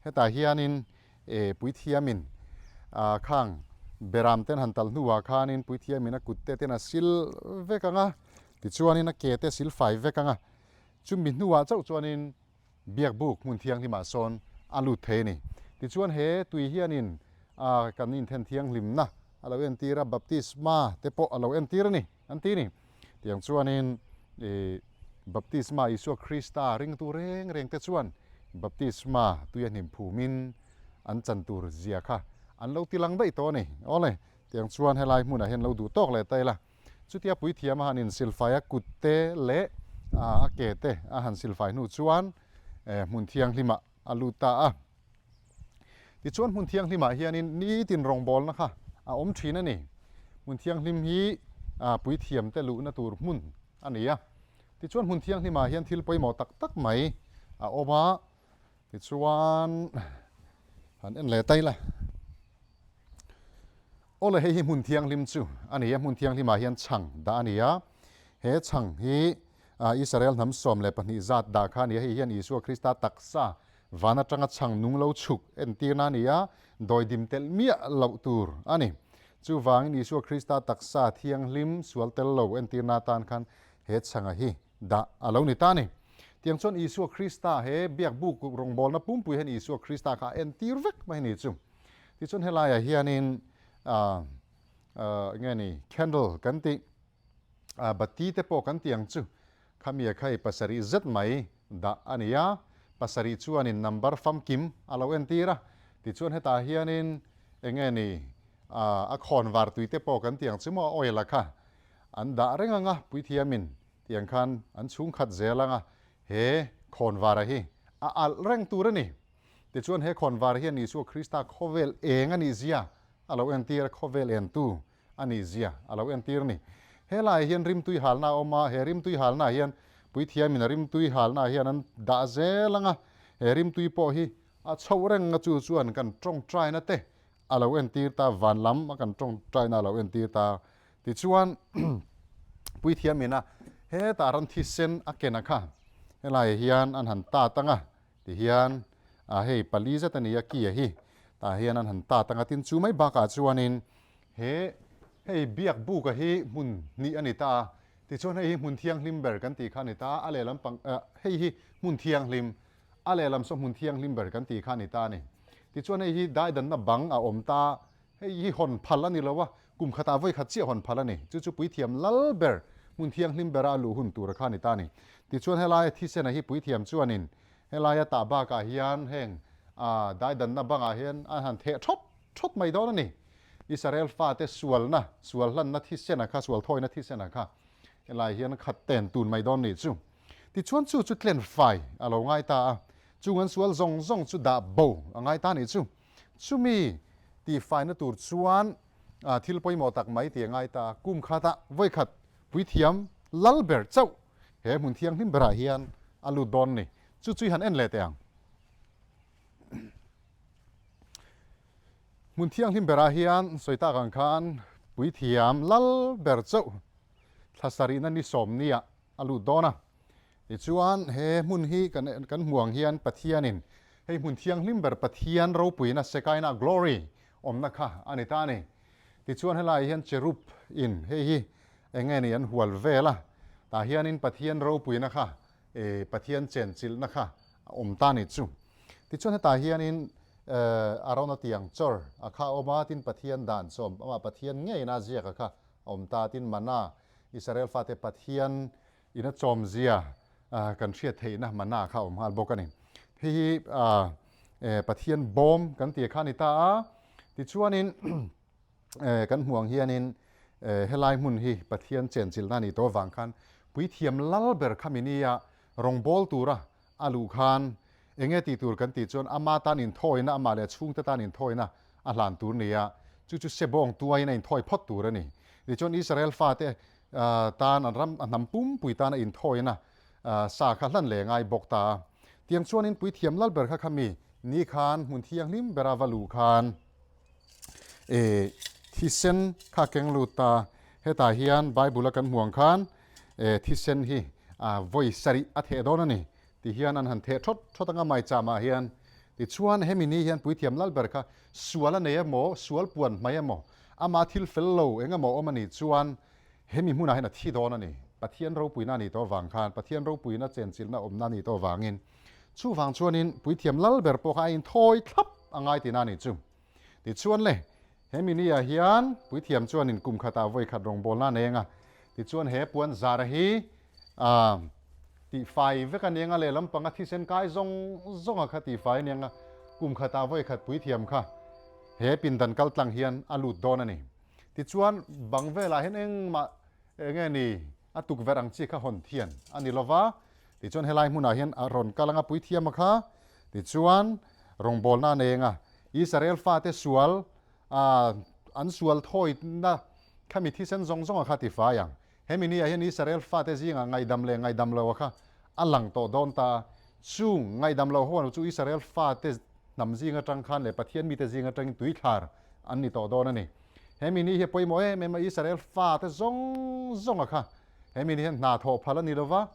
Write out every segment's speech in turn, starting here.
Hetah hianin e puithiamin ah khang beram ten han tal hnuah khanin puithiamin a kut te ten a sil vek ang a, tichuanin a ke te a sil fai vek ang a, chumi hnuah chauh chuanin biakbuk hmun thianghlimah sawn a lut thei a ni. Tichuan he tui hianin ah kan inthen thianghlimna a lo entir a, baptisma te pawh a lo entir a ni an ti a ni. Tiang chuanin ih baptisma Isua Krista ringtu reng reng te chuan baptisma tui a hnim phumin an chan tur zia kha an lo ti lang daih tawh a ni. Awle, tiang chuan helai hmunah hian lo duh tawk leh ta ila. Chutia puithiam a han insilfai a kut te leh a ke te a han silfai hnu chuan hmun thianghlimah a lut ta a. Tichuan hmun thianghlimah hianin nitin rawngbawlna kha a awm thin a ni. Hmun thianghlim hi puithiamte luhna tur hmun a ni a. Tichuan hmun thianghlimah hian thil pawimawh tak tak mai a awm a. Tichuan han en leh ta ila. Awle hei hi hmun thianghlim chu a ni a, hmun thianghlimah hian chhang dah a ni a. He chhang hi Israel hnam 12 zat dah kha a ni a, hei hian Isua Krista taksa van atanga chhang nung lo chhuk entirna a ni a, dawidim telh miah loh tur a ni. Chuvangin Isua Krista taksa thianghlim sual tel lo entirna atan khan he chhanga hi dah a lo ni ta a ni. Tiang chuan Isua Krista he biakbuk rawngbawlna pumpui hian Isua Krista kha a entir vek mai a ni chu. Tichuan helaiah hianin nge ni candle kan tih bati te pawh kan tih ang chu khami a khai pasarih zet mai dah a ni a, pasarih chuanin number famkim a lo entir a, tichuan hetah hianin enge ni a khawn var tui te pawh kan tih ang chu maw a oil a kha an dah reng ang a puithiamin tiang khan an chhungkhat zel ang a, he khawn vara hi a alh reng tur a ni. Tichuan he khawnvar hian Isua Krista khawvel eng a nih zia a lo entir a, khawvel entu a nih zia a lo entir a ni. He laiah hian rimtui halna a awm a, he rimtui halnaah hian Puithiamin a rimtui halnaah hian an dah zel ang a, he rimtui pawh hi a chhoh reng a, chu chuan kan tawngtaina te a lo entir ta, van lam a kan tawngtaina a lo entir ta. Tichuan Puithiamin a hetah ran thisen a ken a kha, helaiah hian an han tat ang a, Tihian a hei pali zet a ni a kia hi tah hian an han tat ang a tin chu mai bakah chuanin he hei biak buka hi hmun hnih a ni ta a tichuan hei hi hmun thianghlim ber kan tih kha a ni ta a lehlam pang ah hei hi hmun thianghlim a lehlam saw hmun thianghlim ber kan tih kha a ni ta a ni tichuan hei hi daidanna bang a awm ta hei hi hawn phal a ni lo a kum khatah vawi khat chiah hawn phal a ni chu chu puithiam lal ber hmun thianghlim bera a luh hun tur kha a ni ta a ni tichuan helaia thisena hi puithiam chuanin Helaia tah bakah hian heng daidanna bangah hian an han theh thawt thawt mai dawn a ni. Israel fate sualna, sual hlanna thisena kha, sual thawina thisena kha helai hian khat ten tun mai dawn nih chu. Tichuan chu chu tlen fai a lo ngai ta a, chung an sual zawng zawng chu dah bo a ngai ta nih chu. Chumi tihfaina tur chuan thil pawimawh tak mai tih a ngai ta a, kum khatah vawikhat puithiam lal ber chauh He hmun thianghlim berah hian a lut dawn a ni. Chu chu i han en leh teh ang. Hmun thianghlim berah hian sawi tak ang khan puithiam lal ber chauh thla sarihna ni sawmniah a lut dawn a. Tichuan he hmun hi kan kan hmu ang hian Pathianin hei hmun thianghlim ber Pathian ropuina Shekinah glory awmna kha a ni ta a ni. Tichuan helaiah hian cherub in hei hi Eng nge ni an hual vel a, tah hianin Pathian ropuina kha, eh, Pathian chenchilhna kha a awm ta ni chu. Tichuan hetah hianin, eh, Arona tiang chawr a kha a awm a, tin Pathian dan chawm, amah Pathian ngeiin a ziak a kha a awm ta, tin mana, Israel fate Pathian in a chawmzia, ah, kan hriat theihna mana kha a awm nghal bawk a ni. Hei hi, ah, eh, Pathian bawm kan tih kha a ni ta a, tichuanin, Eh, kan hmuh ang hianin eh, helai hmun hi Pathian chenchilhna a nih tawh avang khan puithiam lal ber kha minia rawngbâwl tura a luh khan enge tih tur kan tih chuan ama tan inthawina, amah leh a chhungte tan inthawina a hlan tur nia, chu chu sebawng tuaiin a inthawi phawt tur a ni. Tichuan Israel fate tan an ram, a hnam pumpui tana inthawina sa kha hlan leh ngai bawk ta a. Tiang chuanin puithiam lal ber kha kha mi ni khan hmun thianghlim bera va luh khan, E thisen kha keng lut ta, hetah hian Bible a kan hmuh ang khan e thisen hi a vawi sarih a theh dawn a ni ti hian an han theh thawt thawt anga maicham ah hian. Tichuan, hemi ni hian Puithiam Lalber kha sual a nei emaw, sual puan hmai emaw, ama thil fel lo eng emaw awm a nih chuan hemi hmunah hian a thi dawn a ni. Pathian ropuina a nih tawh avang khan, Pathian ropuina chenchilhna awmna a nih tawh avangin. Chuvang chuanin Puithiam Lalber pawh kha a inthawi thlap a ngai tihna a nih chu. Tichuan le, hemi ni-ah hian Puithiam chuanin kum khatah vawi khat rawngbawlna a nei ang a, tichuan he puan zara hi aah tihfai vek a ni ang a, lehlam panga thisen kai zawng zawnga kha tihfai a ni ang a, kum khatah vawi khat Puithiam kha he pindan kal tlang hian a lut dawn a ni. Tichuan bang velah hian engmah eng nge ni a tukverh ang chi kha hawn thian a ni lova, tichuan helai hmunah hian a rawn kal ang a Puithiam a kha, tichuan rawngbawlna a nei ang a, Israel fate sual ah an sual thawina khami thisen zawng zawng a kha tifai ang. Hemi ni ah hian Israel fate zingah ngaihdam leh ngaihdam lo a kha a lang tawh dawn ta a. Chung ngaihdam lo ho chu Israel fate hnam zing atang khan leh Pathian mite zing atangin tuithlar an ni tawh dawn a ni. Hemi ni hi a pawimawh em em a, Israel fate zawng zawng a kha hemi ni hian hna thawh phal a ni lo va,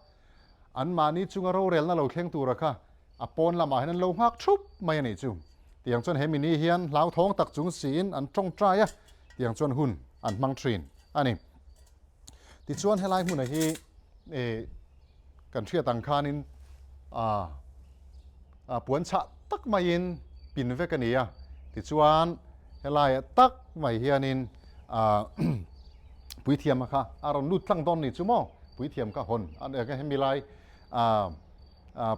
anmahni chunga rorelna lo thleng tura kha a pawn lamah hian an lo nghak thup mai a nih chu. Tiang chuan hemi ni hian hlauthawng tak chung siin an tawngtai a, tiang chuan hun an hmang thin a ni. Tichuan helai hmuna hi kan hriat ang khanin puan chhah tak maiin pin vek a ni a, tichuan helaiah tak mai hianin puithiam kha a rawn lut tlang dawn ni chu maw, puithiam kha hawn hemi lai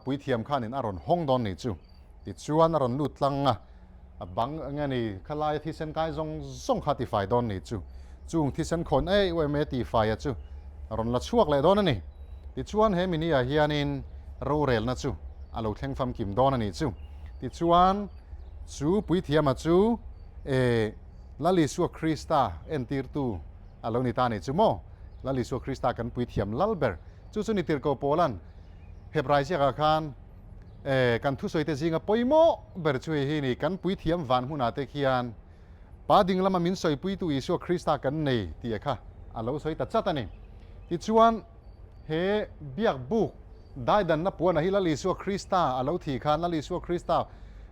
Puithiam khanin a rawn hawng dawn ni chu. Tichuan a rawn lut tlang a, a bang eng nge ni, khalaia thisen kai zawng zawng kha tifai dawn ni chu. Chung thisen khawn ei uaim e tifaia chu a rawn la chhuak leh dawn a ni. Tichuan he mini ah hianin rorelna chu a lo thleng famkim dawn a ni chu. Tichuan chu Puithiama chu e Lal Isua Krista entirtu a lo ni ta a ni chu maw? Lal Isua Krista kan Puithiam lal ber. Chu chu ni tirhkoh Paula'n Hebrai ziakah khan, E, kan thusawite zinga pawimawh ber chu hei hi ni, kan puithiam van hmunah te khian Pa ding lama min sawipuitu Isua Krista kan nei tih kha a lo sawi ta chat a ni. Tichuan, he biak buk daidanna puanah hi Lal Isua Krista a lo thih khan, Lal Isua Krista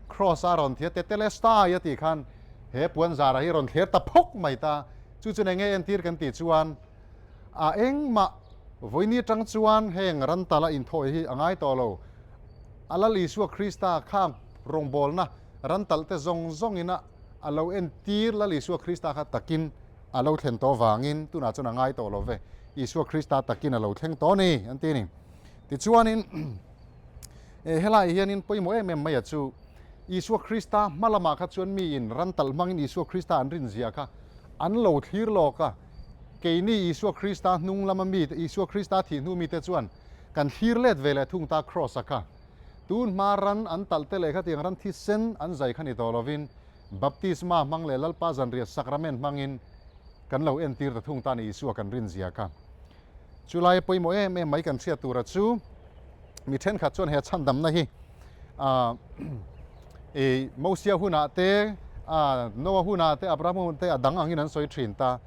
Kraws a rawn thi a, Tetelestai a tih khan he puan zarah hi rawn thler ta phawk mai ta. Chu chu enge entir kan tih chuan, A engmah vawiini atang chuan heng ran tala inthawi hi a ngai tawh lo. A Lal Isua Krista khang rawngbawlna ran talte zawng zawngin a a lo entir Lal Isua Krista kha takin a lo thlen tawh vangin tunah chuan a ngai tawh lo ve. Isua Krista takin a lo thleng tawh a ni an ti a ni. Tichuanin helaiah hianin pawimawh em em maia chu Isua Krista hma lamah kha chuan miin ran talh hmangin Isua Krista an rinzia kha an lo thlir lawk a. Keini Isua Krista hnung lama mite, Isua Krista thih hnu mite chuan kan thlir let ve leh thung ta Kraws-a kha. Tun hma ran an talh te leh khatiang ran thisen an zai kha ni tawh lovin Baptisma hmang leh Lalpa zanriah Sakramen hmangin kan lo entir ta thung ta ni Isua kan rinzia kha. Chulai pawimawh em em mai kan hriat tura chu mi thenkhat chuan he chhandamna hi i Mosia hunah te, Noa hunah te, Abrahama hunah te a dang angin an sawi thin ta.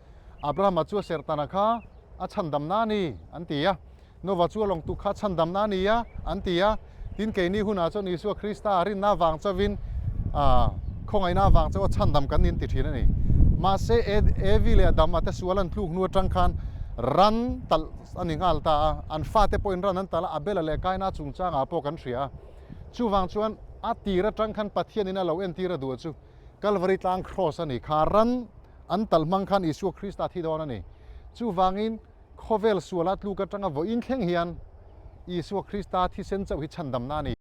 Abrahama chu a serhtana kha a chhandamna a ni an ti a, Nova chu a lawngtuk kha a chhandamna a ni a an ti a. Tin keini hunah chuan Isua Krista rinna avang chauhin khawngaihna avang chauha chhandam kan inti thin a ni. Mahse Evi leh Adama te sual an tluk hnu atang khan ran talh a ni nghal ta a, an fate pawhin ran an talh a, Abela leh Kaina chungchangah pawh kan hria a. Chuvang chuan a tir atang khan Pathianin a lo entir a duh chu Kalvari tlang Kraws a ni. Kha ran an talh hmang khan Isua Krista thi dawn a ni. Chuvangin khawvel suala tluk atanga vawiin thleng hian Isua Krista thisen chauh hi chhandamna a ni.